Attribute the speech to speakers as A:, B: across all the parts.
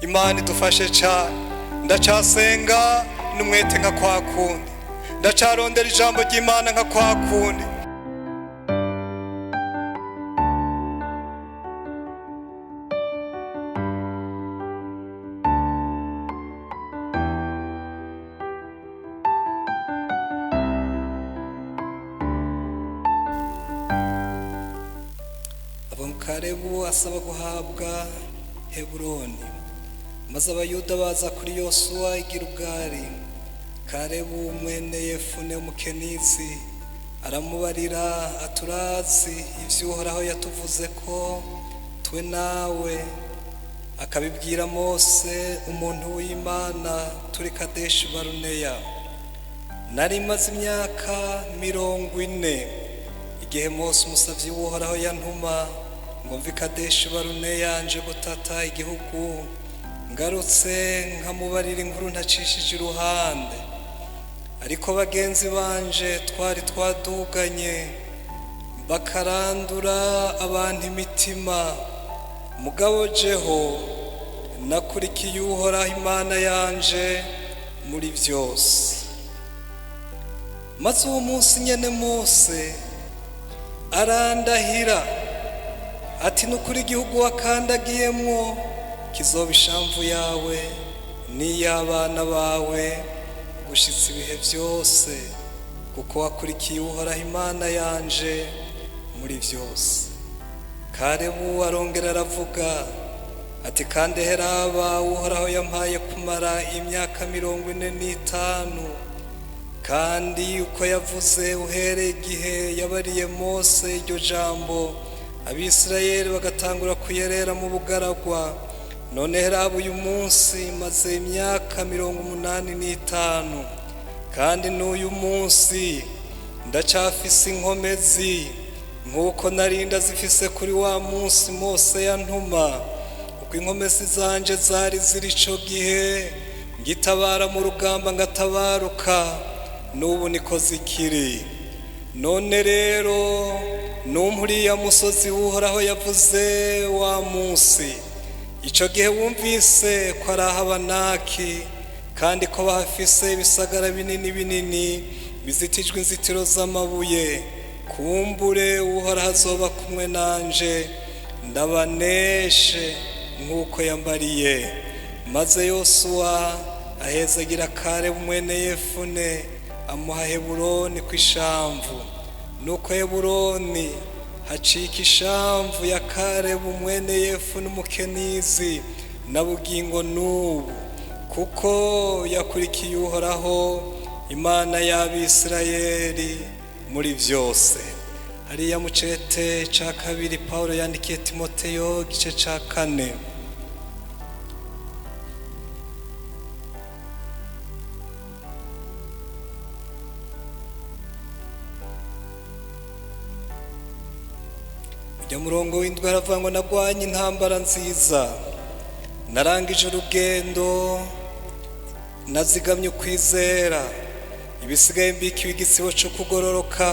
A: Imana idufashe cyane. Ndacasenga n'umwete nka kwa kundi, ndacarondera ijambo ry'Imana nka kwa kundi. Karebu asaba guhabwa Heburoni, maze Abayuda baza kuri Yosuwa i Gilugali. Karebu mwene Yefune w'Umukenizi aramubarira aturazi ivyo Uhoraho yatuvuze ko twe nawe, akabibwira Mose umuntu w'Imana turi Kadeshi Baruneya. Nari maze imyaka 40 igihe Mose umusavyi w'Uhoraho yantuma ngo mve Kadeshi Baruneya nje gutata igihugu, ngarutse nkamubarira inkuru ntacishije iruhande. Ariko bagenzi banje twari twaduganye bakarandura abantu imitima, mugabo jeho nakurikiye Uhoraho Imana yanje muri byose. Maze uwo munsi nyene Mose arandahira ati nukuri igihugu wakandagiyemwo kizoba ishamvu yawe n'iy'abana bawe gushitsa ibihe byose, kuko wakurikiye Uhoraho Imana yanje muri byose. Karebu arongera aravuga ati kandi heraba Uhoraho yampaye kumara imyaka 45, kandi uko yavuze uhereye igihe yabariye Mose iryo jambo, Abisirayeli bagatangura kuyerera mu bugaragwa. None heraba uyu munsi maze imyaka 85, kandi n'uyu munsi ndacafise inkomezi nk'uko nari ndazifise kuri wa munsi Mose yantuma, kuko inkomezi zanje zari ziri ico gihe ngitabara mu rugamba ngatabaruka, n'ubu niko zikiri. None rero numpa uriya musozi Uhoraho yavuze wa munsi, ico gihe wumvise ko ari ah'Abanaki, kandi ko bahafise ibisagara binini binini bizitijwe inzitiro z'amabuye. Kumbure Uhoraho azoba kumwe nanje, ndabaneshe nk'uko yambariye. Maze Yosuwa ahezagira Karebu mwene Yefune, amuha Heburoni kw'ishamvu. Nuko Heburoni hacika ishamvu ya Karebu mwene Yefune Umukenizi na bugingo n'ubu, kuko yakurikiye Uhoraho Imana y'Abisirayeli muri byose. Hariya mu cete ca kabiri Paulo yandikiye Timoteyo igice ca 4. Ujya murongo w'indwi haravuga ngo nagwanye intambara nziza, narangije urugendo, nazigamye ukwizera, ibisigaye mbikiwe igisibo cyo kugororoka,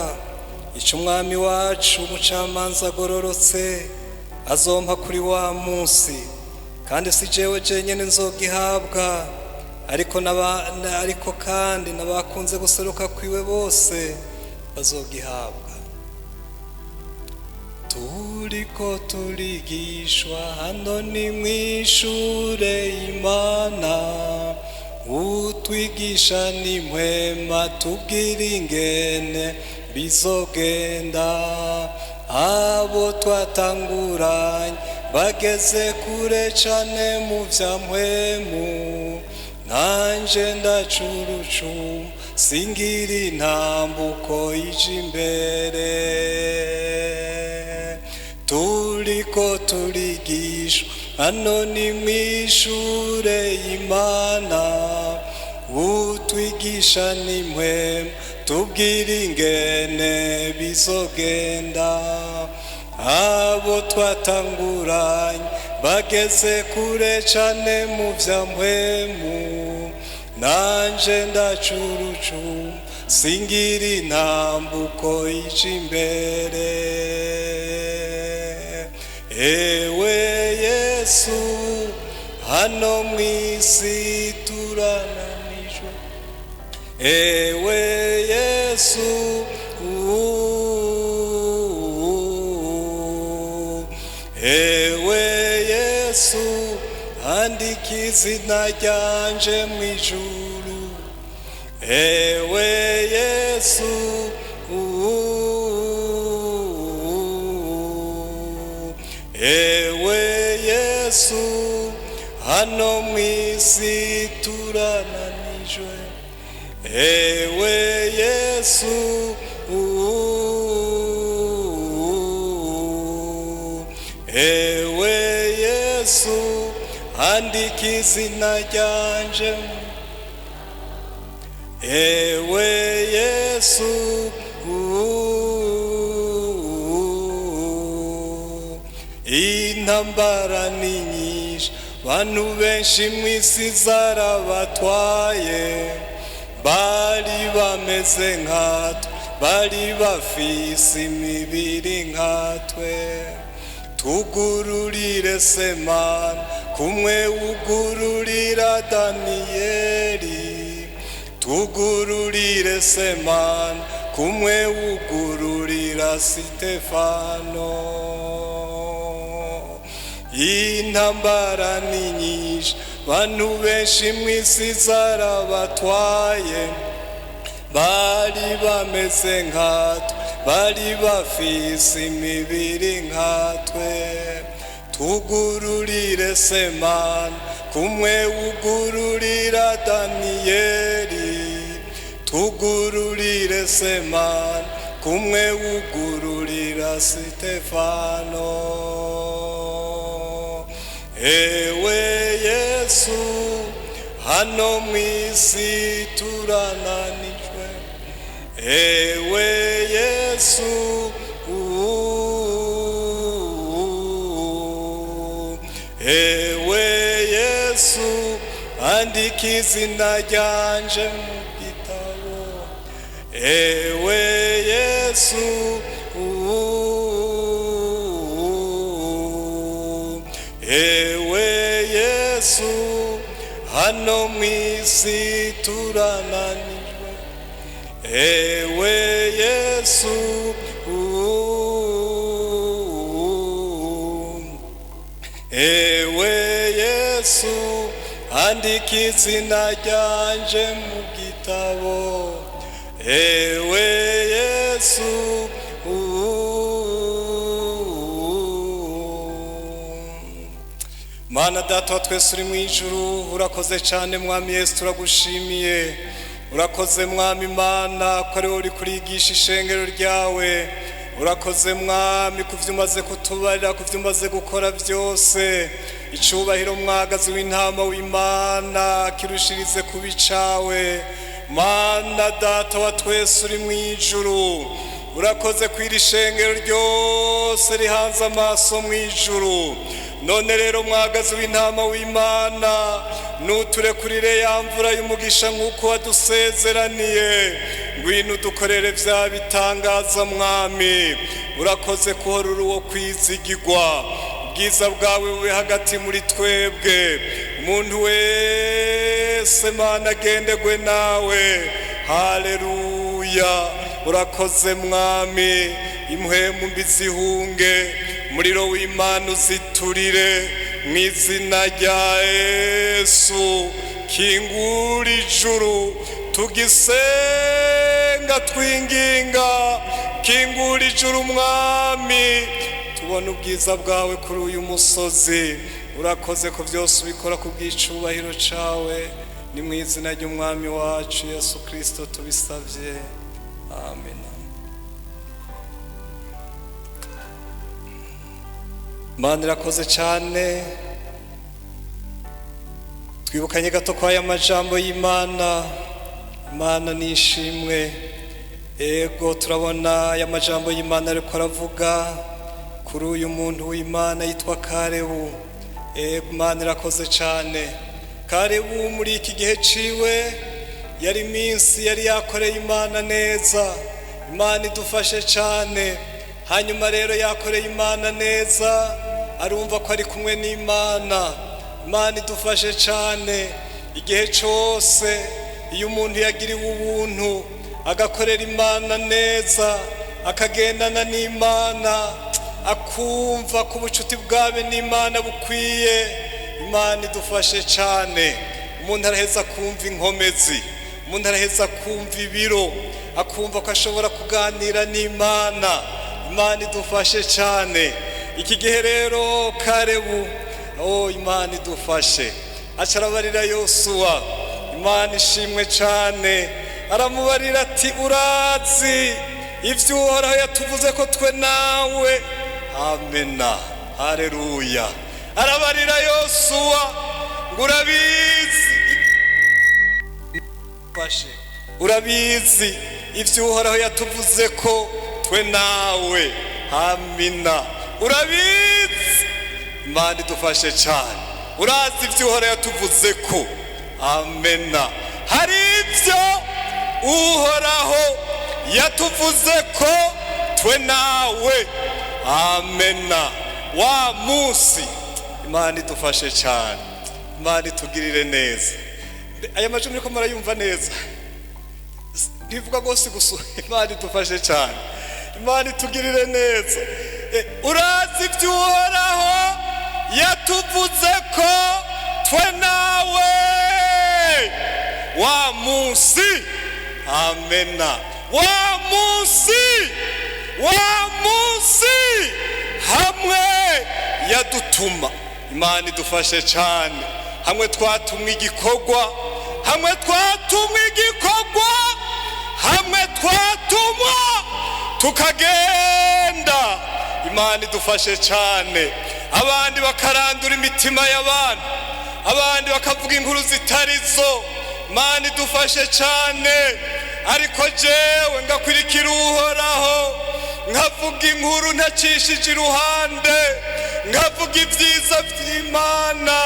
A: ico Umwami wacu umucamanza agororotse azompa kuri wa munsi. Kandi si jewe jenyene nzogihabwa, ariko kandi n'abakunze guseruka kwiwe bose bazogihabwa. Turiko turigishwa hano ni mwishure Imana, utwigisha ni mpwema tubwira ingene bizogenda. Abo twatanguranye bageze kure cane mu vya mpwemu, nanje ndacurucu singira intambuko ije imbere. Turiko turigishwa hano ni mwishure Imana, utwigisha ni mpwema tubwira ingene bizogenda. Abo twatanguranye bageze kure cane mu vya mpwemu, nanje ndacurucu singira intambuko ije imbere. Ewe Yesu Hano mu isi turananijwe. Ewe Yesu, ewe Yesu, andika izina ryanje mu ijuru. Ewe Yesu, ewe Yesu, hano mu isi turananijwe. Ewe Yesu, ewe Yesu, andika izina ryanje. Ewe Yesu, intambara ni nyinshi, bantu benshi mu isi zarabatwaye. Bari bameze nkatwe, bari bafise imibiri nkatwe. Tugururire semana kumwe ugururira Daniyeli. Tugururire semana kumwe ugururira Sitefano. Intambara ni nyinshi, bantu benshi mu isi zarabatwaye. Bari bameze nkatwe, bari bafise imibiri nkatwe. Tugururire semana kumwe ugururira Daniyeli. Tugururire semana kumwe ugururira Sitefano. Ewe Yesu, hano mu isi turananijwe. Ewe Yesu, ewe Yesu, andika izina ryanje mu gitabo. Ewe Yesu, ewe Yesu, hano mu isi turananijwe. Ewe Yesu, ewe Yesu, andika izina ryanje mu gitabo. Ewe Yesu, Mana Data wa twese uri mu ijuru, urakoze cyane Mwami Yesu, turagushimiye. Urakoze Mwami Imana ko ari wowe uri kurigisha ishengero ryawe. Urakoze Mwami ku byo umaze kutubarira, ku byo umaze gukora byose. Icubahiro mwagazi w'intama w'Imana kirushirize kubicawe. Mana Data wa twese uri mu ijuru, urakoze kwira ishengero ryose rihanze amaso mu ijuru. None rero mwagazi w'intama w'Imana, nuturekurire ya mvura y'umugisha nk'uko wadusezeraniye. Ngwino udukorere vya bitangaza Mwami. Urakoze kuhora uwo kwizigirwa. Ubwiza bwawe bube hagati muri twebwe. Umuntu wese Mana agendegwe nawe. Haleluya. Urakoze Mwami. Impwemu mbi zihunge, umuriro w'Imana uziturire mu izina rya Yesu. Kingura ijuru tugisenga twinginga, kingura ijuru Mwami, tubone ubwiza bwawe kuri uyu musozi. Urakoze ko byose ubikora ku bw'icubahiro cawe. Ni mu izina ry'Umwami wacu Yesu Kristo tubisavye, amen. Mana irakoze cyane. Twibukanye gato kwa aya majambo y'Imana. Imana ni ishimwe. Ego turabona aya majambo y'Imana ariko aravuga kuri uyu muntu w'Imana yitwa Karebu. Ego Imana irakoze cyane. Karebu muri iki gihe ciwe yari iminsi yari yakoreye Imana neza. Imana idufashe cyane. Hanyuma rero yakoreye Imana neza, arumva ko ari kumwe n'Imana. Imana idufashe cyane. Igihe cyose iyo umuntu yagiriwe ubuntu, agakorera Imana neza, akagendana n'Imana, akumva ko ubucuti bwawe n'Imana bukwiye. Imana idufashe cyane. Umuntu araheza kumva inkomezi, umuntu araheza kumva ibiro, akumva ko ashobora kuganira n'Imana. Imana idufashe cyane. Iki gihe rero Karebu, oh, Imana idufashe, acarabarira Yosuwa. Imana ishimwe cyane. Aramubarira ati: "Urazi ibyo Uhoraho yatuvuze ko twe nawe." Amena, haleluya. Arabarira Yosuwa ngo: "Urabizi, fashe, urabizi ibyo Uhoraho yatuvuze ko twe nawe." Amina. Urabizi. Imana idufashe cyane. Urazi ibyo Uhoraho yatuvuze ko. Amena. Hari ibyo Uhoraho yatuvuze ko twe nawe. Amena. Wa munsi, Imana idufashe cyane, Imana itugirire neza. Aya majwi muriko murayumva neza? Ntivuga rwose gusa. Imana idufashe cyane, Imana itugirire neza. Urazi ibyo Uhoraho yatuvuze ko twe nawe wa munsi. Amena. Wa munsi, wa munsi hamwe yadutuma. Imana idufashe cyane. Hamwe twatumwa igikorwa, hamwe twatumwa igikorwa, hamwe twatumwa tukagenda. Imana idufashe cyane. Abandi bakarandura imitima y'abantu, abandi bakavuga inkuru zitari zo. Imana idufashe cyane. Ariko jewe ngakurikira Uhoraho, nkavuga inkuru ntacishije iruhande, nkavuga ibyiza by'Imana,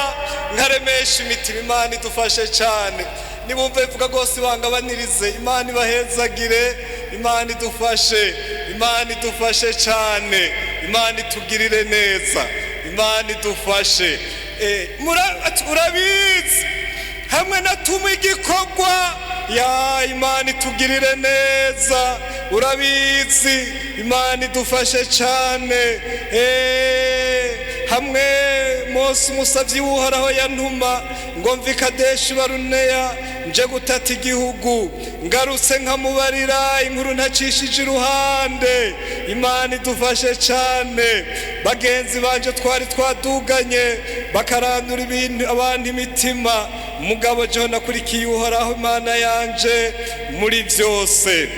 A: nkaremesha imitima. Imana idufashe cyane. Nibumva bivuga rwose bangabanirize. Imana ibahezagire. Imana idufashe, Imana idufashe cyane. Imana itugirire neza. Imana idufashe. Urabizi hamwe natuma igikorwa ya. Imana itugirire neza. Urabizi. Imana idufashe cyane. Hamwe Mose umusabyi w'Uhoraho yantuma ngo mve i Kadeshi Baruneya nje gutata igihugu, ngarutse nkamubarira inkuru ntacishije iruhande. Imana idufashe cyane. Bagenzi banje twari twaduganye bakarandura ibintu abantu imitima, mugabo jeho nakurikiye Uhoraho Imana yanje muri byose.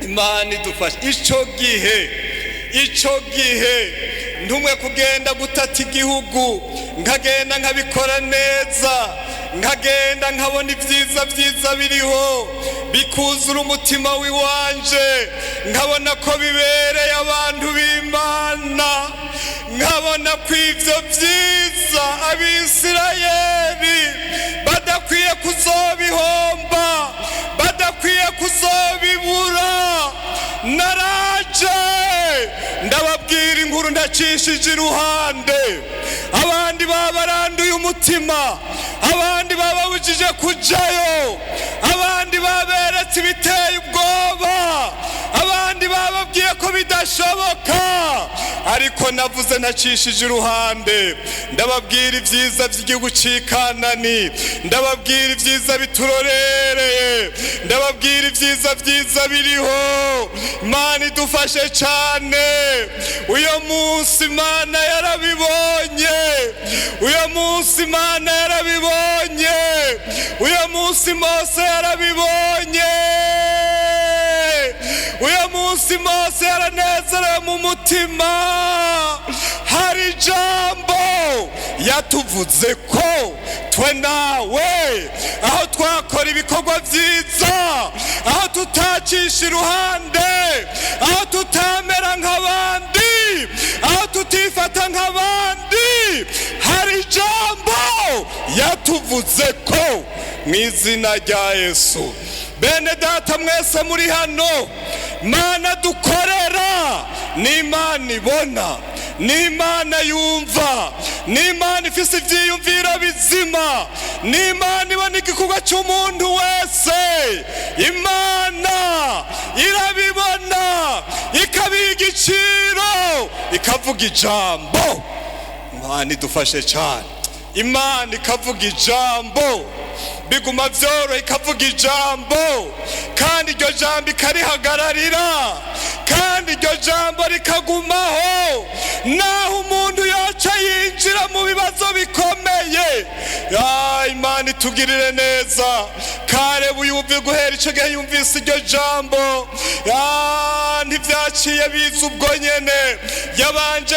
A: Imana idufashe. Ico gihe, ico gihe ntumwe kugenda gutata igihugu, nkagenda nkabikora neza, nkagenda nkabona ibyiza byiza biriho, bikuzura umutima w'iwanje, nkabona ko bibereye abantu b'Imana, nkabona ko ibyo byiza Abisirayeli badakwiye kuzobihomba, badakwiye kuzobibura. Naraje ndababwira inkuru ndacishije iruhande. Abandi babaranduye umutima, abandi bababujije kujayo, abandi baberetse ibiteye ubwoba, abandi bababwiye ko bidashoboka, ariko navuze ntacishije iruhande. Ndababwira ibyiza by'igihugu cy'i Kanani, ndababwira ibyiza biturorereye, ndababwira ibyiza byiza biriho. Imana idufashe cyane. Uyu munsi Imana yarabibonye, uyu munsi Imana yarabibonye, uyu munsi Mose yarabibonye, uyu munsi Mose yaranezerewe mu mutima. Hari ijambo yatuvuze ko twe nawe, aho twakora ibikorwa byiza, aho tutacisha iruhande, aho tutamera nk'abandi, aho tutifata nk'abandi. Hari ijambo yatuvuze ko mu izina rya Yesu. Bene data mwese muri hano, Mana dukorera ni Imana ibona. Ni Imana yumva, ni Imana ifise ivyiyumviro bizima, ni Imana ibona igikorwa cy'umuntu wese. Imana irabibona, ikabiha igiciro, ikavuga ijambo. Imana idufashe cyane. Imana ikavuga ijambo, biguma byoroha, ikavuga ijambo, kandi iryo jambo ikarihagararira, kandi iryo jambo rikagumaho naho umuntu yoca yinjira mu bibazo bikomeye. Ya, Imana itugirire neza. Karebu yumve guhera icyo gihe yumvise iryo jambo, ya, ntibyaciye biza ubwo nyene. Yabanje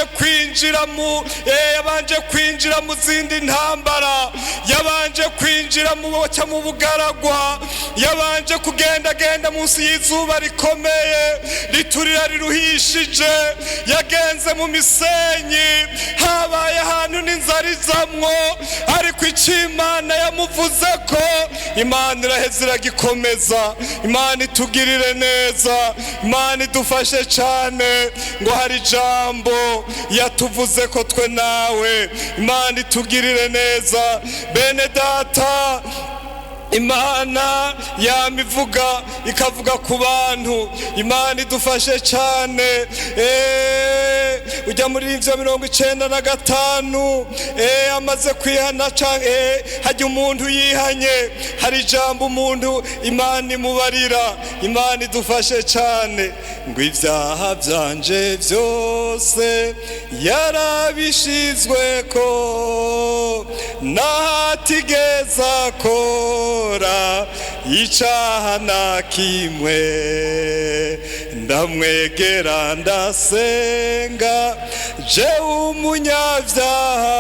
A: kwinjira mu zindi ntambara, yabanje kwinjira mu boca mu bugaragwa, yabanje kugendagenda munsi y'izuba rikomeye riturira riruhishije, yagenze mu misenyi, habaye ahantu n'inzara izamwo. Ariko icyo Imana yamuvuze ko, Imana iraheza iragikomeza. Imana itugirire neza, Imana idufashe cyane. Ngo hari ijambo yatuvuze ko twe nawe. Imana itugirire neza, bene data. Imana yamivuga, ikavuga ku bantu. Imana idufashe cyane. Ujya muri ibyo 95, amaze kwihana, hajya umuntu yihanye, hari ijambo umuntu Imana imubarira. Imana idufashe cyane. Ngo ibyaha byanje byose yarabishizwe ko, nahatigeza akora icyaha na kimwe. Ndamwegera, ndasenga, jewe umunyabyaha,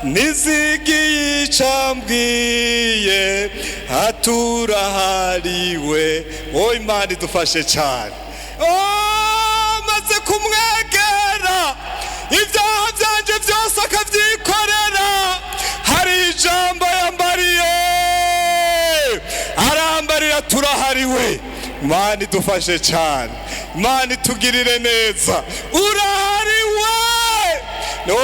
A: nizigiye icambwiye, aturahariwe. Wowe, Imana idufashe cyane. Oh, maze kumwegera, ibyaha byanje byose akabyikorera, hari ijambo yambariye, arambarira: "Turahariwe." Imana idufashe cyane, Imana itugirire neza. Urahariwe. No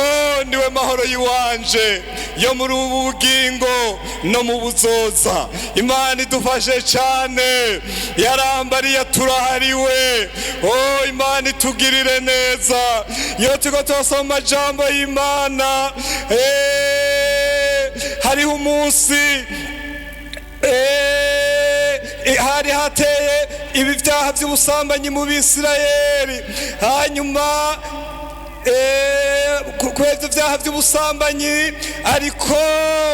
A: niwe mahoro y'iwanje yo muri ubu bugingo no mu buzoza. Imana idufashe cyane. Yarambariye: "Turahariwe." Oh, Imana itugirire neza. Iyo turiko turasoma amajambo y'Imana, hariho umunsi hari hateye ibi byaha by'ubusambanyi mu Bisirayeli. Hanyuma kubera ibyo byaha by'ubusambanyi, ariko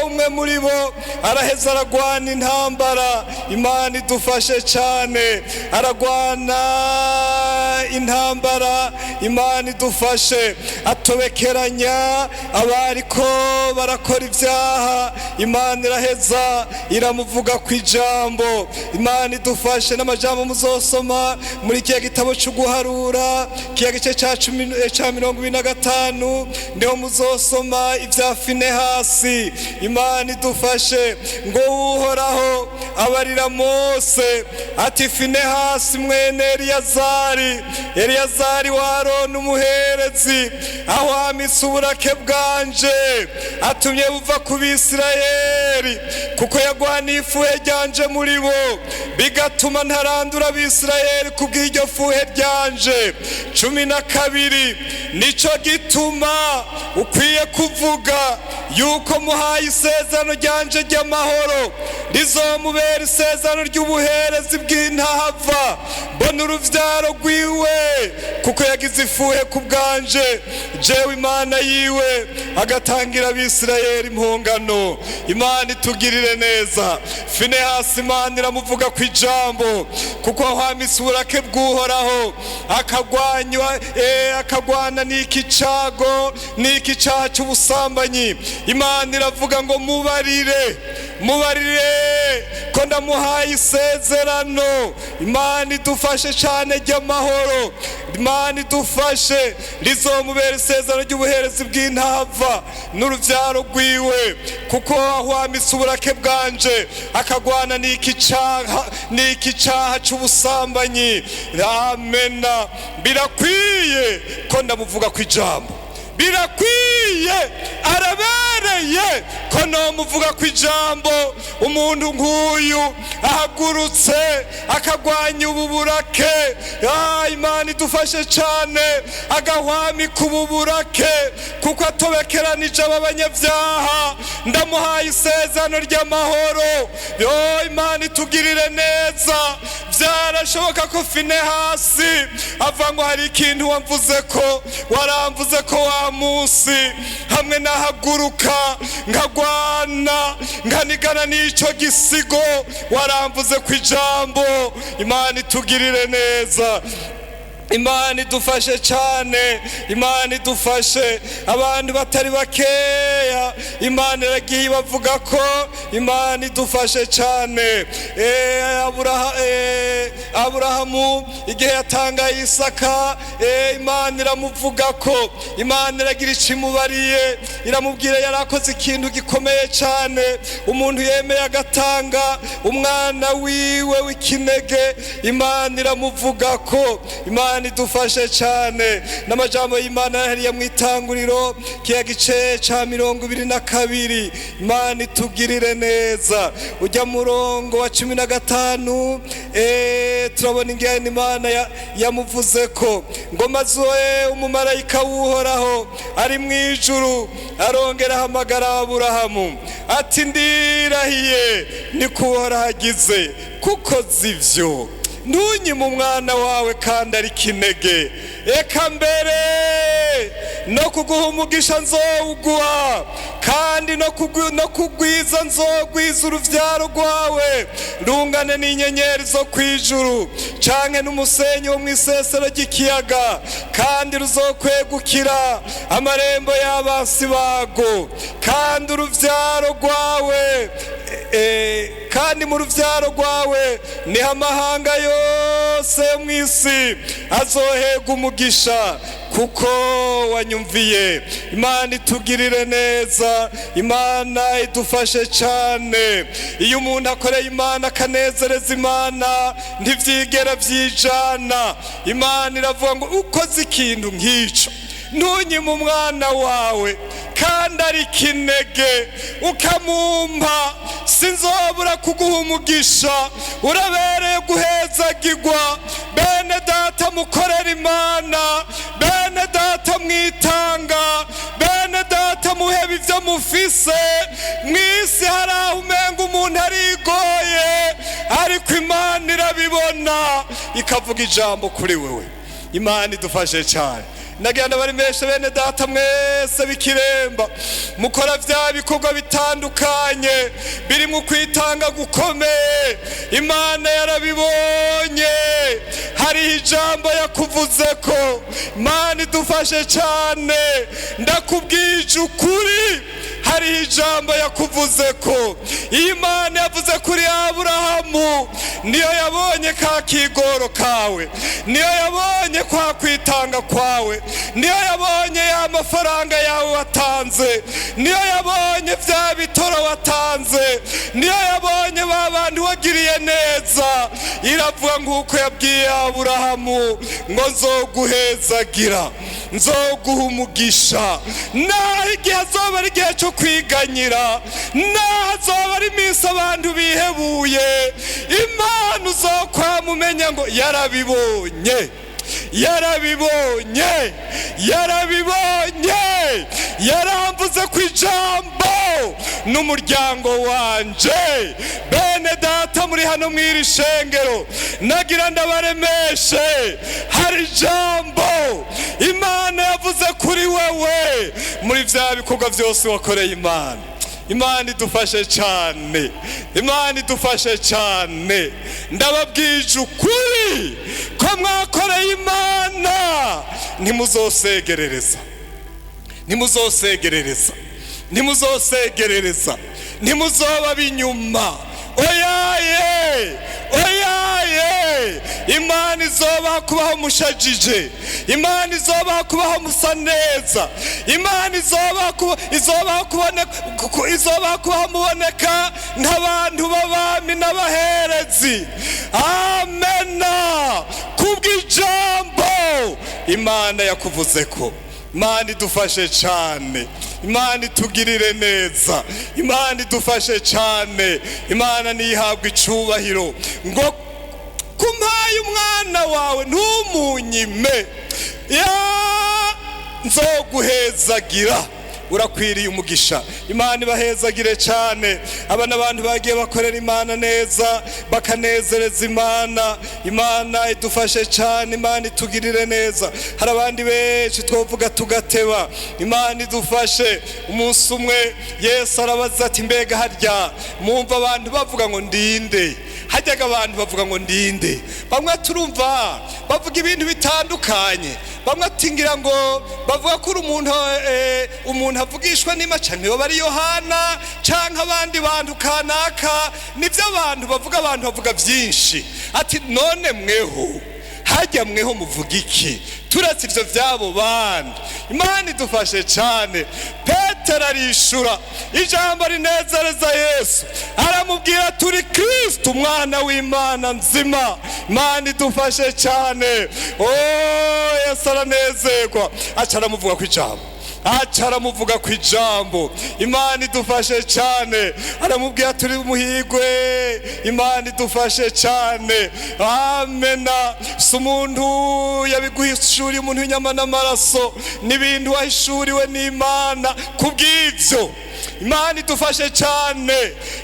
A: umwe muri bo araheza aragwana intambara. Imana idufashe cyane. Aragwana intambara, Imana idufashe, atobekeranya abariko barakora ibyaha. Imana iraheza iramuvuga ku ijambo. Imana idufashe. N'amajambo muzosoma muri kiya gitabo cyo guharura, kiya gice cya 10, cya 25, niho muzosoma ibya Finehasi. Imana idufashe. Ngo Uhoraho abarira Mose ati: "Finehasi mwene Eliyazari, Eliyazari wa Aroni umuherezi, aho amitse uburake bwanje, atumye buva ku Bisirayeli, kuko yagwaniye ifuhe ryanje muri bo, bigatuma ntarandura Abisirayeli kubw'iryo fuhe ryanje." 12: "Nico gituma ukwiye kuvuga yuko muhaye isezerano ryanje ry'amahoro, rizomubera isezerano ry'ubuherezi bw'intahava mbona uruvyaro rwiwe, kuko yagize ifuhe ku bwanje, jewe Imana yiwe, agatangira Abisirayeli impongano." Imana itugirire neza. Finehasi, Imana iramuvuga ku ijambo, kuko ahwamitse uburake bw'Uhoraho, akagwanywa, akagwana n'iki cago, n'iki caha cy'ubusambanyi. Imana iravuga ngo: "Mubarire, mubarire ko ndamuhaye isezerano." Imana idufashe cyane. Ry'amahoro. Imana idufashe. Rizomubera isezerano ry'ubuherezi bw'intava n'urubyaro rwiwe, kuko Kuko wahwamitse uburake bwanje, akagwana n'iki caha, n'iki caha c'ubusambanyi. Amena. Birakwiye ko ndamuvuga ku ijambo, birakwiye, arabereye ko nomuvuga ku ijambo. Umuntu nk'uyu ahagurutse akagwanya ubu burake, Imana idufashe cyane, agahwamika ubu burake kuko atobekeranije aba banyabyaha. Ndamuhaye isezerano ry'amahoro. Yo, Imana itugirire neza. Byarashoboka ko Finehasi ava ngo hari ikintu wamvuze ko, waramvuze ko wa munsi hamwe nahaguruka nkagwana nkanigana n'icyo gisigo, waramvuze ku ijambo. Imana itugirire neza, Imana idufashe cyane, Imana idufashe. Abantu batari bakeya Imana iragiye bavuga ko Imana idufashe cyane. Aburahamu igihe yatangaye Isaka, Imana iramuvuga ko, Imana iragira icimubariye, iramubwira yarakoze ikintu gikomeye cyane. Umuntu yemeye agatanga umwana wiwe w'ikinege, Imana iramuvuga ko. Imana idufashe cyane. N'amajambo y'Imana yahariye mu Itanguriro, kiya gice ca 22. Imana itugirire neza. Ujya murongo wa 15, turabona ingene Imana yamuvuze ko ngo maze umumarayika w'Uhoraho ari mu ijuru arongera ahamagara Aburahamu ati: "Ndirahiye, niko Uhoraho agize, kuko zivyo ntunyime umwana wawe kandi ari kinege. Eka mbere no kuguha umugisha nzowuguha, kandi no kugwiza nzogwiza uruvyaro rwawe rungane n'inyenyeri zo kwijuru canke n'umusenyi wo mw'isesero ry'ikiyaga, kandi ruzokwegukira amarembo y'abansi bago. Kandi uruvyaro rwawe, kandi mu ruvyaro rwawe niho amahanga yose yo mu isi azohega umugisha, kuko wanyumviye." Imana itugirire neza, Imana idufashe cyane. Iyo umuntu akoreye Imana akanezereza Imana, ntivyigera vyijana. Imana iravuga ngo ukoze ikintu nk'ico, ntunyime umwana wawe kandi ari kinege, ukamumpa, sinzobura kuguha umugisha, urabereye guhezagirwa. Bene data mukorera Imana, bene data mwitanga, bene data muheba ibyo mufise mw'isi, hari aho umenga umuntu arigoye, ariko Imana irabibona ikavuga ijambo kuri wewe. Imana idufashe cyane. Nagira ndabaremeshe, bene data mwese b'Ikiremba mukora bya bikorwa bitandukanye birimo kwitanga gukomeye, Imana yarabibonye, hariho ijambo yakuvuze ko. Imana idufashe cyane. Ndakubwije ukuri, hariho ijambo yakuvuze ko. Iyi Imana yavuze kuri Aburahamu niyo yabonye ka kigoro kawe, niyo yabonye kwa kwitanga kwawe, niyo yabonye ya mafaranga yawe watanze, niyo yabonye bya bitoro watanze, niyo yabonye ba bandi wagiriye neza. Iravuga nk'uko yabwiye Aburahamu ngo nzoguhezagira, nzoguha umugisha, naho igihe azoba ari igihe cyo kwiganyira, naho azoba ari iminsi abantu bihebuye, Imana uzokwama umenya ngo yarabibonye, yarabibonye, yarabibonye, yaramvuze ku ijambo n'umuryango wanje. Bene data muri hano mw'iri shengero, nagira ndabaremeshe, hari ijambo Imana yavuze kuri wewe muri vya bikorwa byose wakoreye Imana. Imana idufashe cyane, Imana idufashe cyane. Ndababwije ukuri ko mwakoreye Imana, ntimuzosegerereza, ntimuzosegerereza, ntimuzosegerereza, ntimuzoba binyuma. Oyaye, oyaye. Imana izobaha kubaho mushajije, Imana izobaha kubaho musa neza, Imana izobaha kubaho muboneka nk'abantu b'abami n'abaherezi. Amena. Kubw'ijambo Imana yakuvuze ko. Imana idufashe cyane, Imana itugirire neza, Imana idufashe cyane, Imana niyihabwe icubahiro. Ngo kumpaye umwana wawe ntumunyime, ya nzoguhezagira. Urakwiriye umugisha. Imana ibahezagire cyane. Aba n'abantu bagiye bakorera Imana neza, bakanezereza Imana. Imana idufashe cyane, Imana itugirire neza. Hari abandi benshi twovuga tugateba. Imana idufashe. Umunsi umwe Yesu arabaza ati: "Mbega harya mwumva abantu bavuga ngo ndinde?" Hajyaga abantu bavuga ngo ndinde? Bamwe turumva bavuga ibintu bitandukanye. Bamwe atingira ngo bavuga ko uri umuntu avugishwa n'ima, canke bari Yohana canke abandi bantu kanaka. Nivyo abantu bavuga, abantu bavuga byinshi. Ati: "None mweho, hajya mweho muvuga iki, turetse ivyo vy'abo bandi?" Imana idufashe cyane. Petero arishura ijambo rinezereza Yesu, aramubwira: "Turi Kristo, umwana w'Imana nzima." Imana idufashe cyane. Oh, Yesu aranezerwa, aca aramuvuga ku ijambo, aca aramuvuga ku ijambo. Imana idufashe cyane. Aramubwira: "Turi umuhigwe." Imana idufashe cyane. Amena. Si umuntu yabiguhishuriye, umuntu w'inyama n'amaraso, n'ibintu wahishuriwe n'Imana. Kubw'ibyo Imana idufashe cyane.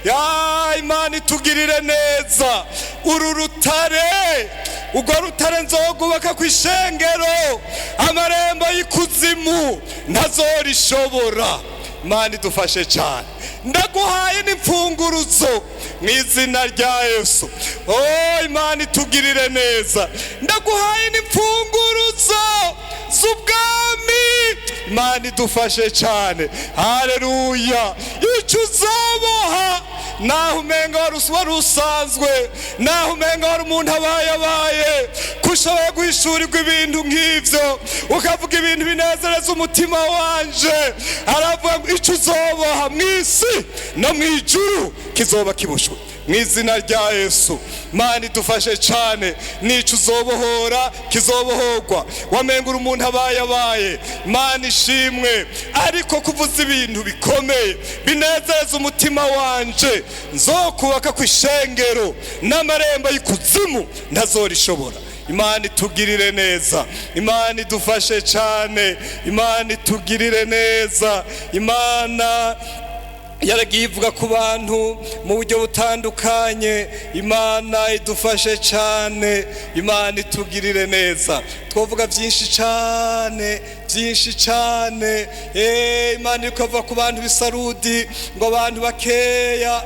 A: Ya Imana itugirire neza. Uru rutare, urwo rutare nzogubaka ku ishengero, amarembo y'ikuzimu ntazorishobora. Imana idufashe cyane. Ndaguhaye n'imfunguruzo mu izina rya Yesu. Oh, Imana itugirire neza. Ndaguhaye n'imfunguruzo z'ubwami. Imana idufashe cyane. Haleluya. Icyo uzoboha, naho umenga wari usanzwe, naho umenga wari umuntu abaye ko ushoboye guhishurirwa ibintu nk'ibyo, ukavuga ibintu binezereza umutima wanje. Aravuga ngo icyo uzoboha mu isi no mu ijuru kizoba kiboshwe mu izina rya Yesu. Imana idufashe cyane. N'icyo uzobohora kizobohorwa. Wamengura umuntu abaye. Imana ishimwe. Ariko kuvuza ibintu bikomeye binezeza umutima wanje, nzokubaka ku ishengero n'amarembo y'ikuzimu ntazorishobora. Imana itugirire neza. Imana idufashe cyane. Imana itugirire neza. Imana yaragiye ivuga ku bantu mu buryo butandukanye. Imana idufashe cyane. Imana itugirire neza. Twavuga byinshi cyane, byinshi cyane. Imana ikavuga ku bantu b'Isarudi ngo abantu bakeya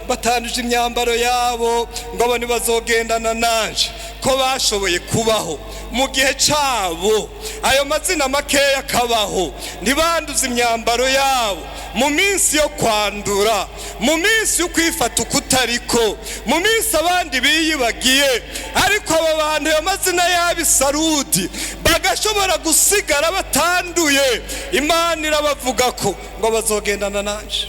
A: batanduje imyambaro yabo, ngo abo ntibazogendana nanje, ko bashoboye kubaho mu gihe cyabo, ayo mazina makeya akabaho, ntibanduze imyambaro yabo mu minsi yo kwandura, mu minsi yo kwifata ukutariko, mu minsi abandi biyibagiye. Ariko abo bantu, ayo mazina y'Abisarudi, bagashobora gusigara batanduye. Imana irabavuga ko ngo bazogendana nanje,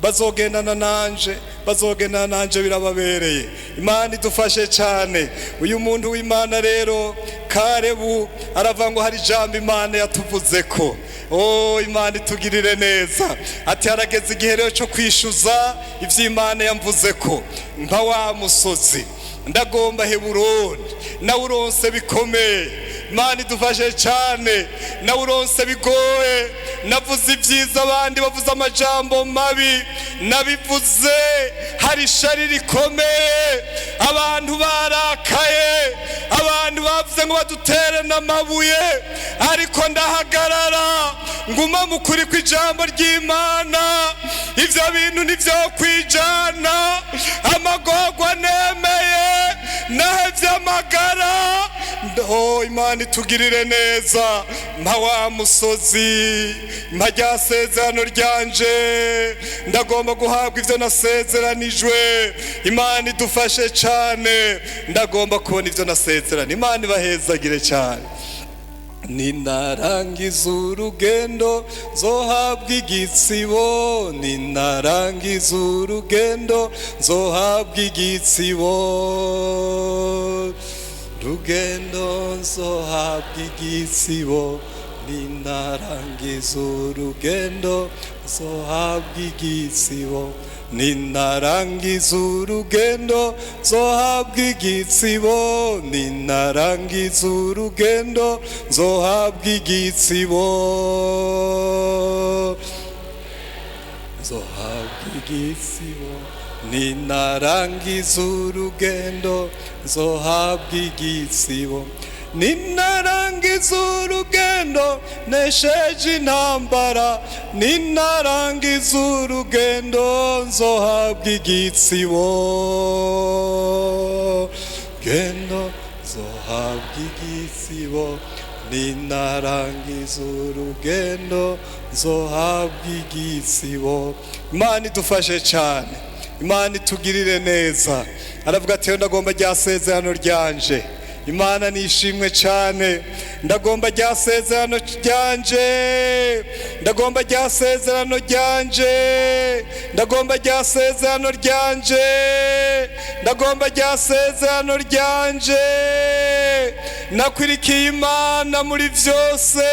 A: bazogendana nanje, bazogendana nanje. Birababereye. Imana idufashe cyane. Uyu muntu w'Imana rero Karebu aravuga ngo hari ijambo Imana yatuvuze ko. Oh, Imana itugirire neza. Ati: "Harageze igihe rero cyo kwishyuza iby'Imana yamvuze ko. Nka wa musozi ndagomba Heburoni, nawe uronse bikomeye." Imana idufashe cyane. Nawe uronse bigoye. Navuze ibyiza, abandi bavuze amajambo mabi. Nabivuze hari ishari rikomeye, abantu barakaye, abantu bavuze ngo badutere n'amabuye, ariko ndahagarara nguma mu kuri kw'ijambo ry'Imana. Ibyo bintu nibyo kwijana amagorwa nemeye, nahevye amagara. Oh, Imana itugirire neza. Mpa wa musozi, mpa rya sezerano ryanje, ndagomba guhabwa ivyo nasezeranijwe. Imana idufashe cane, ndagomba kubona ivyo nasezerana. Imana ibahezagire cyane. Ninarangiza urugendo nzohabwa igitsibo, ninarangiza urugendo nzohabwa igitsibo, rugendo nzohabwa igitsibo, ninarangiza urugendo nzohabwa igitsibo, ninarangiza urugendo nzohabwa igitsibo, ninarangiza urugendo nzohabwa igitsibo, nzohabwa igitsibo, ninarangiza urugendo nzohabwa igitsibo, ninarangiza urugendo nesheje intambara, ninarangiza urugendo nzohabwa igitsibo, gendo nzohabwa igitsibo, ninarangiza urugendo nzohabwa igitsibo. Imana idufashe cyane, Imana itugirire neza. Aravuga ati ndagomba rya sezerano ryanje. Imana nishimwe cyane, ndagomba rya sezerano ryanje, ndagomba rya sezerano ryanje, ndagomba rya sezerano ryanje, ndagomba rya sezerano ryanje. Nakwirikiye Imana muri byose,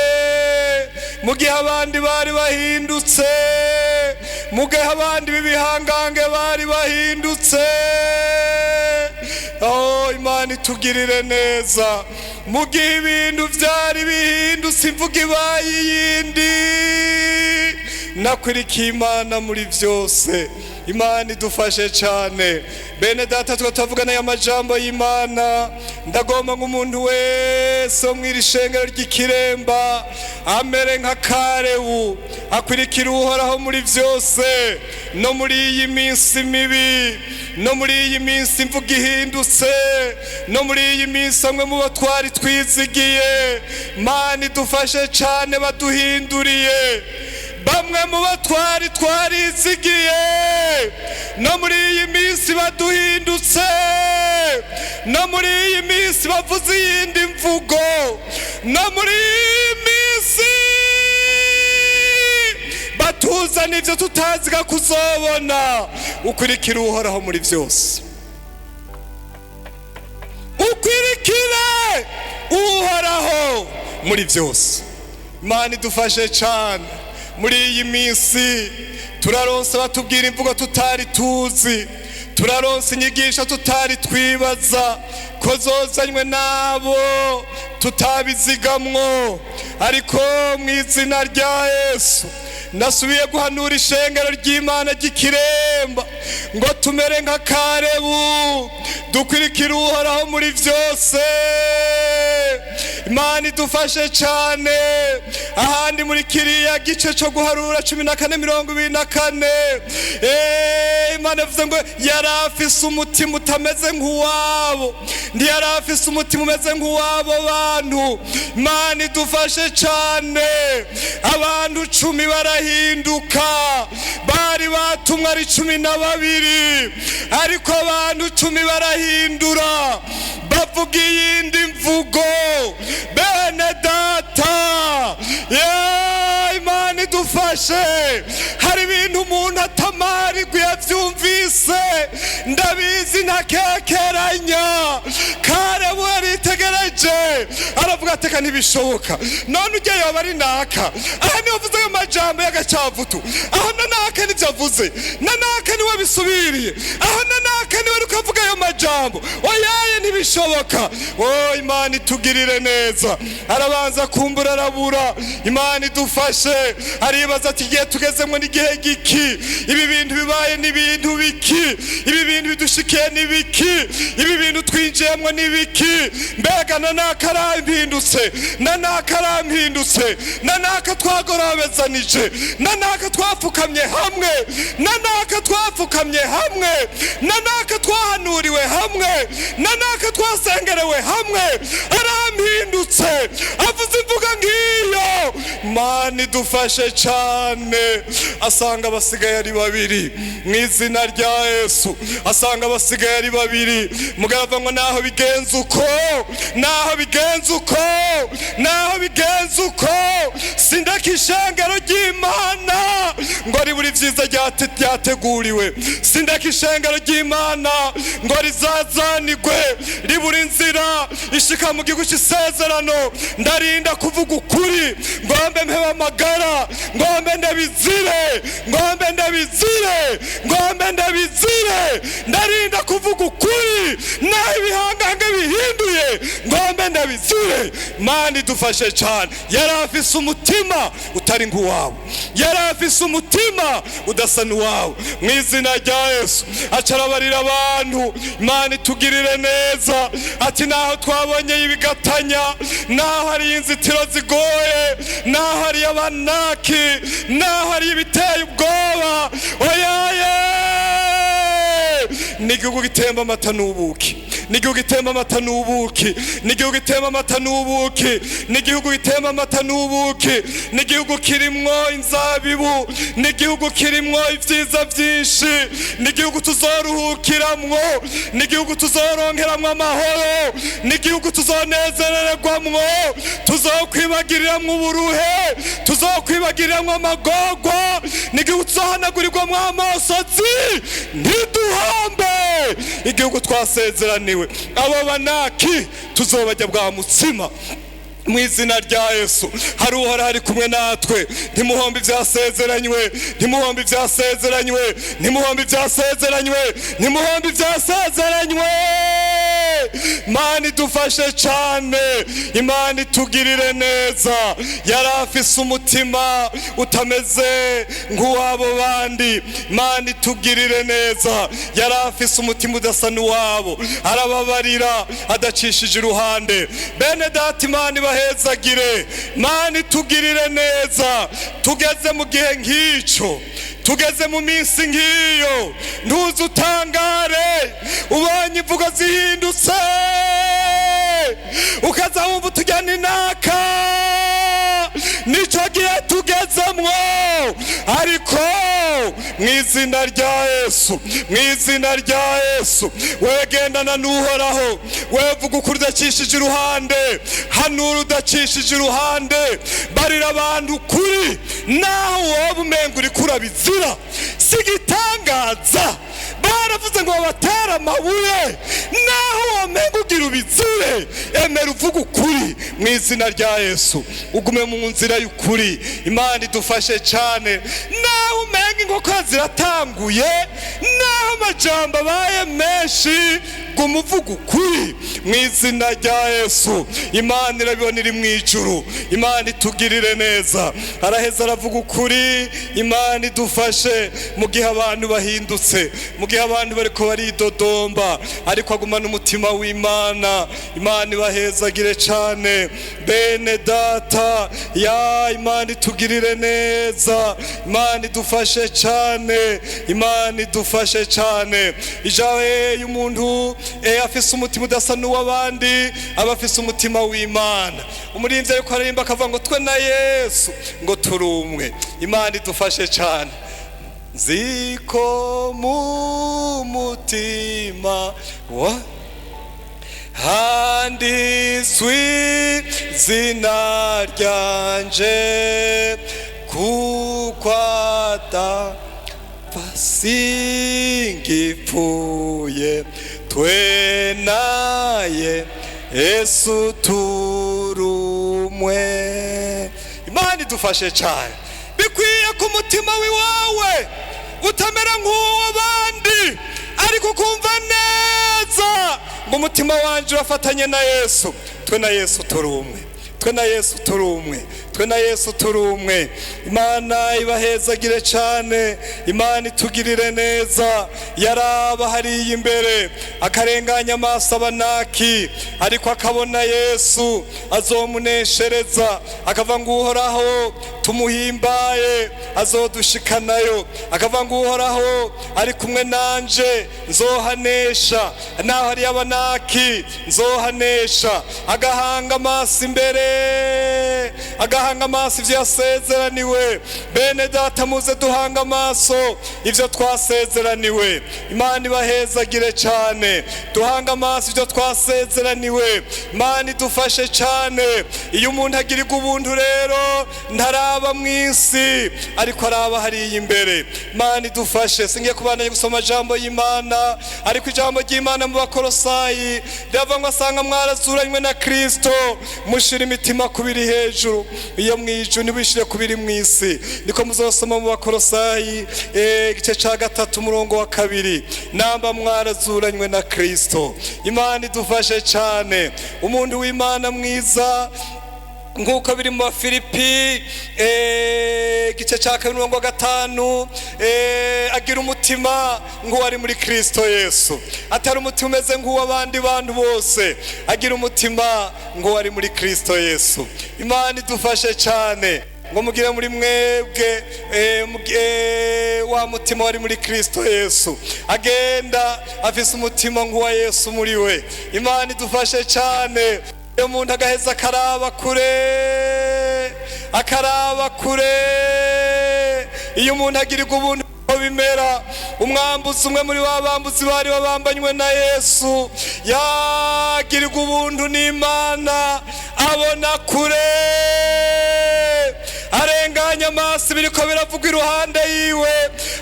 A: mu gihe abandi bari bahindutse, mu gihe abandi b'ibihangange bari bahindutse. Oh, Imana itugirire neza. Mu gihe ibintu byari bihindutse, imvugo ibaye iyindi, nakwirikiye Imana muri byose. Imana idufashe cyane. Bene data, twe tuvugana aya majambo y'Imana. Ndagomba nk'umuntu wese wo mw'iri shengero ry'Ikiremba amere nka Karebu, akwirikira Uhoraho muri byose, no muri iyi minsi mibi, no muri iyi minsi imvugo ihindutse, no muri iyi minsi amwe mu bo twari twizigiye, Mana idufashe cyane, baduhinduriye. Bamwe mu bo twari twarizigiye, no muri iyi minsi baduhindutse, no muri iyi minsi bavuze iyindi mvugo, no muri iyi minsi batuzana ibyo tutaziga kuzobona. Ukurikira Uhoraho muri byose, ukwirikire Uhoraho muri byose. Imana idufashe cyane. Muri iyi minsi turaronsa batubwira imvugo tutari tuzi, turaronsa inyigisho tutari twibaza ko zozanywe nabo tutabizigamwo, ariko mu izina rya Yesu nasubiye guhanura ishengero ry'Imana ry'Ikiremba ngo tumere nka Karebu, dukurikire Uhoraho muri byose. Imana idufashe cyane. Ahandi muri kiriya gice cyo guharura 14:24, Imana yavuze ngo yari afise umutima utameze nk'uwabo, ntiyari afise umutima umeze nk'uwabo bantu. Imana idufashe cyane. Abantu 10 barahinduka, bari batumwe ari 12, ariko abantu 10 barahindura, bavuga iyindi mvugo. Bene data, Imana idufashe. Hari ibintu umuntu atamarigwa yavyumvise, ndabizi ntakekeranya. Karebu yaritegereje aravuga ati reka ntibishoboka, none ujya yoba ari naka, aha niwe avuze ayo majambo y'agacavutu, aho na naka nivyo avuze, na naka niwe bisubiriye, aho na naka niwe ariko avuga ayo majambo, oyaye ntibishoboka. Oh, Imana itugirire neza. Arabanza kumbura arabura. Imana idufashe. Aribaza ati igihe tugezemo n'igihe giki, ibi bintu bibaye n'ibintu biki, ibi bintu bidushikiye n'ibiki, ibi bintu twinjiyemo n'ibiki, mbega na naka arampindutse, na naka arampindutse, na naka twagorobezanije, na naka twapfukamye hamwe, na naka twapfukamye hamwe, na naka twahanuriwe hamwe, na naka twasengerewe hamwe, arampindutse. ahindutse avuze imvuga nk'iyo. Mana idufashe cyane. Asanga abasigaye ari babiri mu izina rya Yesu, asanga abasigaye ari babiri. Mugabo ngo naho bigenza uko, naho bigenza uko, naho bigenza uko, sindeka ishengero ry'Imana ngo ribure ibyiza ryateguriwe, sindeka ishengero ry'Imana ngo rizazanigwe ribura inzira ishika mu gihugu cy'isezerano. Ndarinda kuvuga ukuri, ngombe mpebe amagara, ngombe ndabizire, ngombe ndabizire, ngombe ndabizire. Ndarinda kuvuga ukuri naho ibihangange bihinduye, ngombe ndabizire. Mana idufashe cyane. Yari afise umutima utari nk'uwawe, yari afise umutima udasa n'uwawe. Mu izina rya Yesu acarabarira abantu. Imana itugirire neza. Ati naho twabonye ibigatanya, naho hari inzitiro zigoye, naho hari abanaki, naho hari ibiteye ubwoba, oyaye, ni igihugu gitemba amata n'ubuki, ni igihugu gitemba amata n'ubuki, ni igihugu gitemba amata n'ubuki, ni igihugu gitemba amata n'ubuki, ni igihugu kirimwo inzabibu, ni igihugu kirimwo ibyiza byinshi, ni igihugu tuzoruhukiramwo, ni igihugu tuzoronkeramwo amahoro, ni igihugu tuzonezerererwamwo, tuzokwibagiriramwo uburuhe, tuzokwibagiriramwo amagorwa, ni igihugu tuzohanagurirwamwo amosozi, ntiduhombe igihugu twasezeraniwe. Abo banaki tuzobajya bwa mutsima mu izina rya Yesu. Hari Uhoraho ari kumwe natwe. Ntimuhombe ibyasezeranywe, ntimuhombe ibyasezeranywe, ntimuhombe ibyasezeranywe, ntimuhombe ibyasezeranywe. Imana idufashe cyane, Imana itugirire neza. Yari afise umutima utameze nk'uwabo bandi. Imana itugirire neza. Yari afise umutima udasa n'uwabo, arababarira adacishije iruhande. Bene data, Imana ibahezagire, Imana itugirire neza. Tugeze mu gihe nk'icyo, tugeze mu minsi nk'iyo, ntuze utangare ubonye imvugo zihindutse, ukaza wumva utujyana inaka. Nicyo gihe tugezemwo. Ariko mu izina rya Yesu, mu izina rya Yesu, wegendana n'Uhoraho, wevuga ukuri udacishije iruhande, hanura udacishije iruhande, barira abantu ukuri naho wowe umenga uriko urabizira. Si igitangaza baravuze ngo babatera amabuye. Naho womenga ugira ubizire, emera uvuga ukuri mu izina rya Yesu, ugume mu nzira y'ukuri. Imana idufashe cyane. Naho umenga inkoko ziratanguye, naho amajambo abaye menshi, guma uvuga ukuri mu izina rya Yesu. Imana irabibona iri mu ijuru. Imana itugirire neza. Araheza aravuga ukuri. Imana idufashe mu gihe abantu bahindutse, mu gihe abantu bariko baridodomba, ariko agumana umutima w'Imana. Imana ibahezagire cyane, bene data. Ya Imana itugirire neza. Imana idufashe cyane, Imana idufashe cyane. Ijawe y'umuntu afise umutima udasa n'uw'abandi, aba afise umutima w'Imana. Umuririmbyi ariko aririmba akavuga ngo twe na Yesu ngo turi umwe. Imana idufashe cyane. Nziko mu mutima wa handitswe izina ryanje, kuko adapfa singipfuye, twe naye Yesu turumwe. Imana idufashe cyane. Bikwiye ku mutima w'iwawe utamera nk'uw'abandi, ariko ukumva neza ngo umutima wanje urafatanye na Yesu, twe na Yesu turi umwe, twe na Yesu turi umwe, Twe na Yesu turi umwe. Imana ibahezagire cyane, Imana itugirire neza. Yaraba hariya imbere akarenganya amaso abanaki, ariko akabona Yesu azomuneshereza, akava ngo Uhoraho tumuhimbaye azodushikanayo, akava ngo Uhoraho ari kumwe nanje nzohanesha, naho hari abanaki nzohanesha. Agahanga amaso imbere, agahanga amaso ivyo yasezeraniwe. Bene data, muze duhanga amaso ivyo twasezeraniwe. Imana ibahezagire cyane. Duhanga amaso ivyo twasezeraniwe. Imana idufashe cyane. Iyo umuntu agirirwa ubuntu rero, ntaraba mu isi, ariko araba hariya imbere. Imana idufashe. Singiye kubandanya gusoma ijambo y'Imana, ariko ijambo ry'Imana mu Bakorosayi riravuga ngo asanga mwarazuranywe na Kristo, mushira imitima kubiri hejuru iyo mu ijuru, ntibishire kubiri mu isi. Niko muzosoma mu Bakorosayi igice ca 3 umurongo wa 2. Namba mwarazuranywe na Kristo. Imana idufashe cyane. Umuntu w'Imana mwiza, nk'uko biri mu Bafilipi igice cya 2 umurongo wa 5, agira umutima nk'uwari muri Kristo Yesu, atari umutima umeze nk'uw'abandi bantu bose, agira umutima nk'uwari muri Kristo Yesu. Imana idufashe cyane. Ngo mugire muri mwebwe wa mutima wari muri Kristo Yesu. Agenda afise umutima nk'uwa Yesu muri we. Imana idufashe cyane. Iyo umuntu agaheza akaraba kure, akaraba kure. Iyo umuntu agirirwa ubuntu bimera. Umwambuzi umwe muri ba bambuzi bari babambanywe na Yesu yagirirwa ubuntu n'Imana, abona kure, arenganya amaso ibiriko biravuga iruhande yiwe,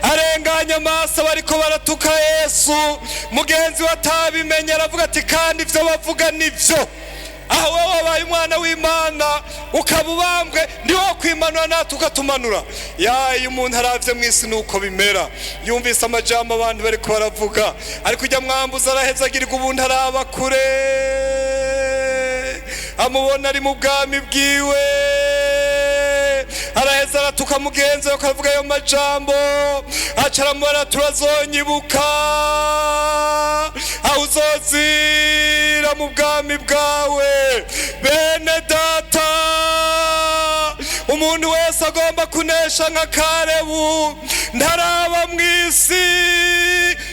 A: arenganya amaso bariko baratuka Yesu. Mugenzi we atabimenye aravuga ati: "Kandi ivyo bavuga nivyo. Aho wowe wabaye umwana w'Imana ukaba ubambwe, ndiwo kwimanura natwe ukatumanura." Ya, iyo umuntu aravye mu isi nuko bimera, yumvise amajambo abantu bariko baravuga, ariko ujya mwambuza araheza agirirwa ubuntu, araba kure, amubona ari mu bwami bwiwe. Araheza aratuka mugenzi we akavuga ayo majambo, aca aramubona: "Turazonyibuka aho uzozira mu bwami bwawe." Bene data, umuntu wese agomba kunesha nka Karebu, ntaraba mu isi,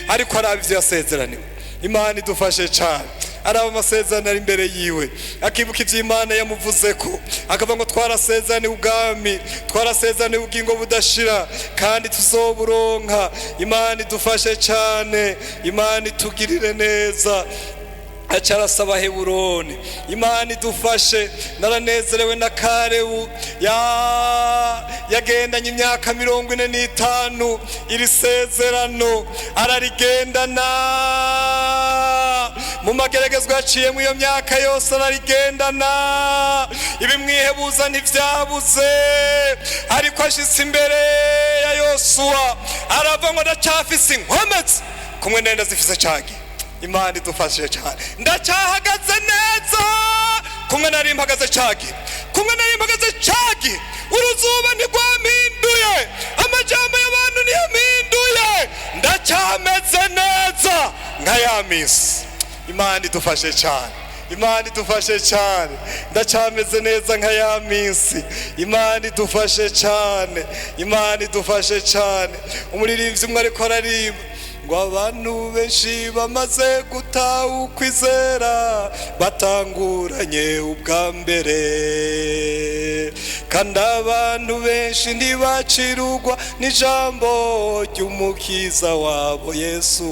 A: ariko araba ivyo yasezeraniwe. Imana idufashe cyane. Araba amasezerano ari imbere yiwe, akibuka ivyo Imana yamuvuzeko, akavuga ngo twarasezeraniwe ubwami, twarasezeraniwe ubugingo budashira, kandi tuzoburonka. Imana idufashe cyane. Imana itugirire neza. Aca arasaba Heburoni. Imana idufashe. Naranezerewe na Karebu yagendanye imyaka 45 iri sezerano, ararigendana mu mageragezwa yaciyemo iyo myaka yose, ararigendana. Ibimwihebuza ntibyabuze, ariko ashitse imbere ya Yosuwa arava ngo: "Ndacyafise inkomezi kumwe nenda zifise cagi." Imana idufashe cyane. "Ndacyahagaze neza kumwe nari mpagaze cagi, kumwe nari mpagaze cagi. Uruzuba ntirwampinduye, amajambo y'abantu ntiyampinduye, ndacyameze neza nka ya minsi." Imana idufashe cyane. Imana idufashe cyane. Ndacyameze neza nka ya minsi. Imana idufashe cyane. Imana idufashe cyane. Umuririmbyi umwe ariko ararimba ngo abantu benshi bamaze guta ukwizera batanguranye ubwa mbere, kandi abantu benshi ntibacirugwa n'ijambo ry'Umukiza wabo Yesu.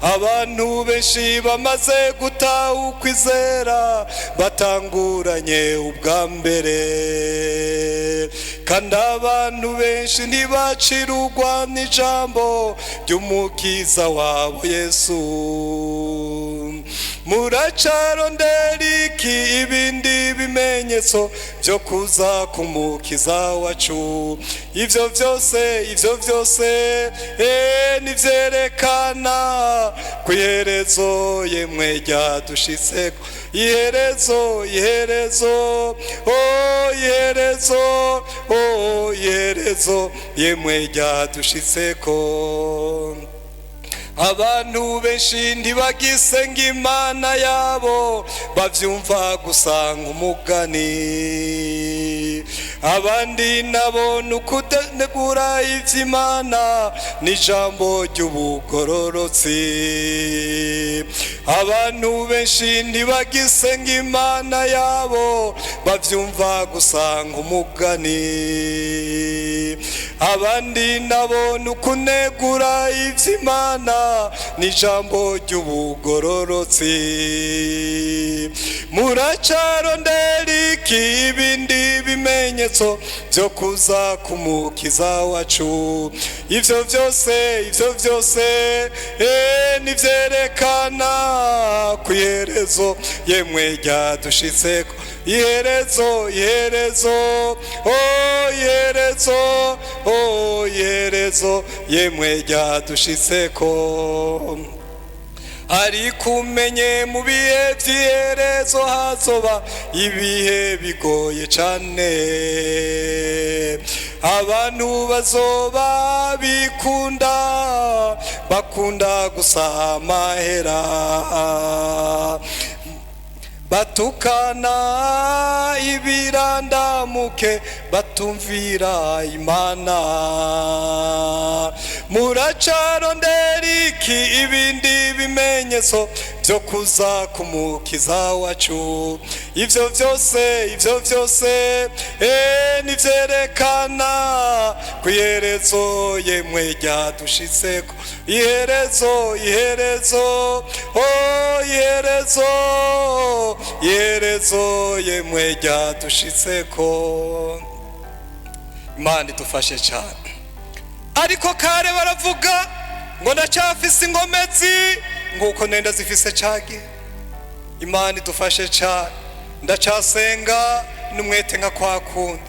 A: Abantu benshi bamaze guta ukwizera batanguranye ubwa mbere, kandi abantu benshi ntibacirugwa n'ijambo ry'Umukiza wabo Yesu. Muracarondera iki ibindi bimenyetso byo kuza kumukiza wacu? Ivyo vyose, ivyo vyose nivyerekana ku iherezo yemwe ryadushitseko. Iherezo, iherezo, oh, iherezo, oh, iherezo yemwe ryadushitseko. Abantu benshi ntibagisenga Imana yabo, bavyumva gusa nk'umugani. Abandi nabo ni ukudanegura ivy'Imana n'ijambo ry'ubugororotsi. Abantu benshi ntibagisenga Imana yabo, bavyumva gusa nk'umugani. Abandi nabo ni ukunegura ivy'Imana n'ijambo ry'ubugororotsi. Muracarondera iki ibindi bimenyetso byo kuza kumukiza wacu? Ivyo vyose, ivyo vyose nivyerekana ku iherezo yemwe ryadushitseko. Iherezo, iherezo, oh, iherezo, oh, iherezo yemwe ryadushitseko. Ariko umenye mu bihe vy'iherezo hazoba ibihe bigoye cane. Abantu bazoba bikunda, bakunda gusa amahera, batukana ibirandamuke, batumvira Imana. Muracarondera iki ibindi bimenyetso byo kuza kumukiza wacu? Ivyo vyose, ivyo vyose nivyerekana ku iherezo yemwe ryadushitseko. Iherezo, iherezo, oh, iherezo, iherezo yemwe ryadushitseko. Imana idufashe cyane. Ariko kare baravuga ngo ndacyafise inkomezi nk'uko nenda zifise cage. Imana idufashe cyane. Ndacasenga n'umwete nka kwa kundi,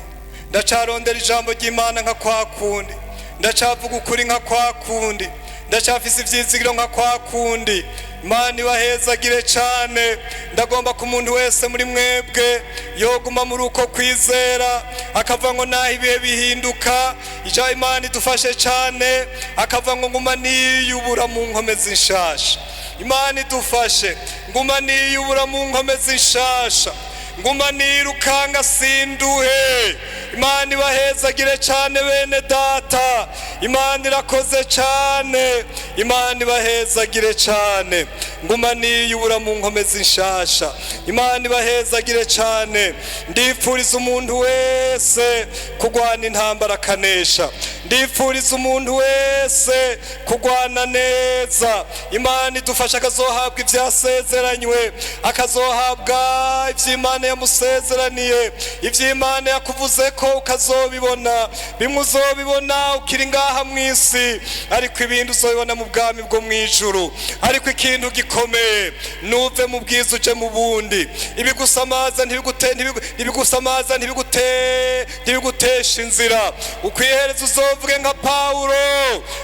A: ndacarondera ijambo ry'Imana nka kwa kundi, ndacavuga ukuri nka kwa kundi, ndacyafise ivyizigiro nka kwa kundi. Imana ibahezagire cyane. Ndagomba ko umuntu wese muri mwebwe yoguma muri uko kwizera, akavuga ngo naho ibihe bihinduka, ijambo Imana idufashe cyane, akavuga ngo nguma niyubura mu nkomezi nshasha. Imana idufashe. Nguma niyubura mu nkomezi nshasha, nguma nirukanga sinduhe. Imana ibahezagire cyane bene data. Imana irakoze cyane. Imana ibahezagire cyane. Nguma niyubura mu nkomezi nshasha. Imana ibahezagire cyane. Ndifuriza umuntu wese kugwana intambara akanesha. Ndifuriza umuntu wese kugwana neza. Imana idufasha akazohabwa ivyasezeranywe, akazohabwa ivy'Imana yamusezeraniye, ivy'Imana yakuvuze ko ukazobibona. Bimwe uzobibona ukiri ngaha mu isi, ariko ibindi uzobibona mu bwami bwo mu ijuru. Ariko ikintu gikomeye, nuve mu bwiza uje mu bundi. Ibigusamaza ntibigusamaza, ntibigutesha inzira. Ukwihereza uzovuge nka Pawulo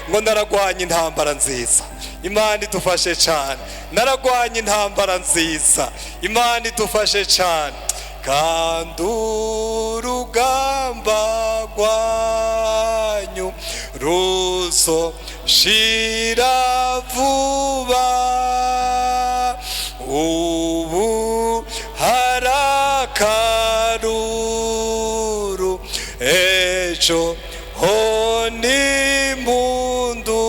A: ngo naragwanye intambara nziza. Imana idufashe cyane. Naragwanye intambara nziza. Imana idufashe cyane. Kandi urugamba rwanyu ruzo shira vuba, ubu harakaruru, ejo ho n'impundu.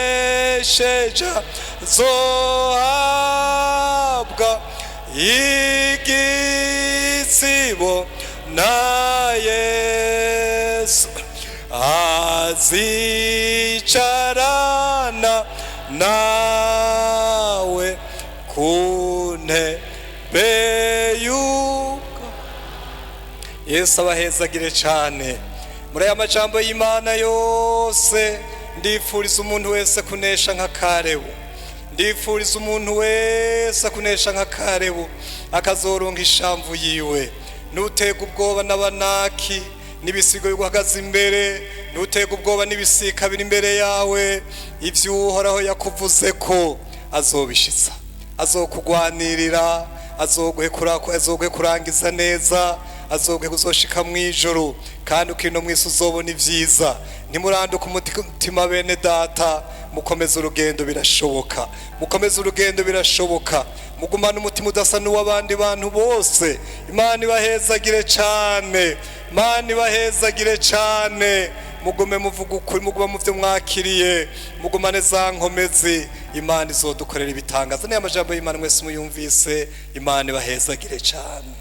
A: Unesheja zohabwa igitsibo na Yesu, azicarana nawe ku ntebe y'ubwo. Yesu abahezagire cyane. Muri aya majambo y'Imana yose, ndifuriza umuntu wese kunesha nka Karebu. Ndifuriza umuntu wese akunesha nka Karebu, akazoronka ishamvu yiwe. Ntutege ubwoba n'abanaki n'ibisigo biguhagaze imbere, ntutege ubwoba n'ibisika biri imbere yawe. Ibyo Uhoraho yakuvuze ko azobishitsa, azokugwanirira, azoguhe kurangiza neza, azoguhe kuzoshika mu ijuru, kandi ukino mwisi uzobona ibyiza. Ntimuranduke umutima, bene data, mukomeze urugendo, birashoboka. Mukomeze urugendo, birashoboka. Mugumane umutima udasa n'uw'abandi bantu bose. Imana ibahezagire cyane, Imana ibahezagire cyane. Mugume muvuga ukuri, mugume mu byo mwakiriye, mugumane za nkomezi. Imana izodukorera ibitangaza. Niyo amajambo y'Imana mwese muyumvise. Imana ibahezagire cyane.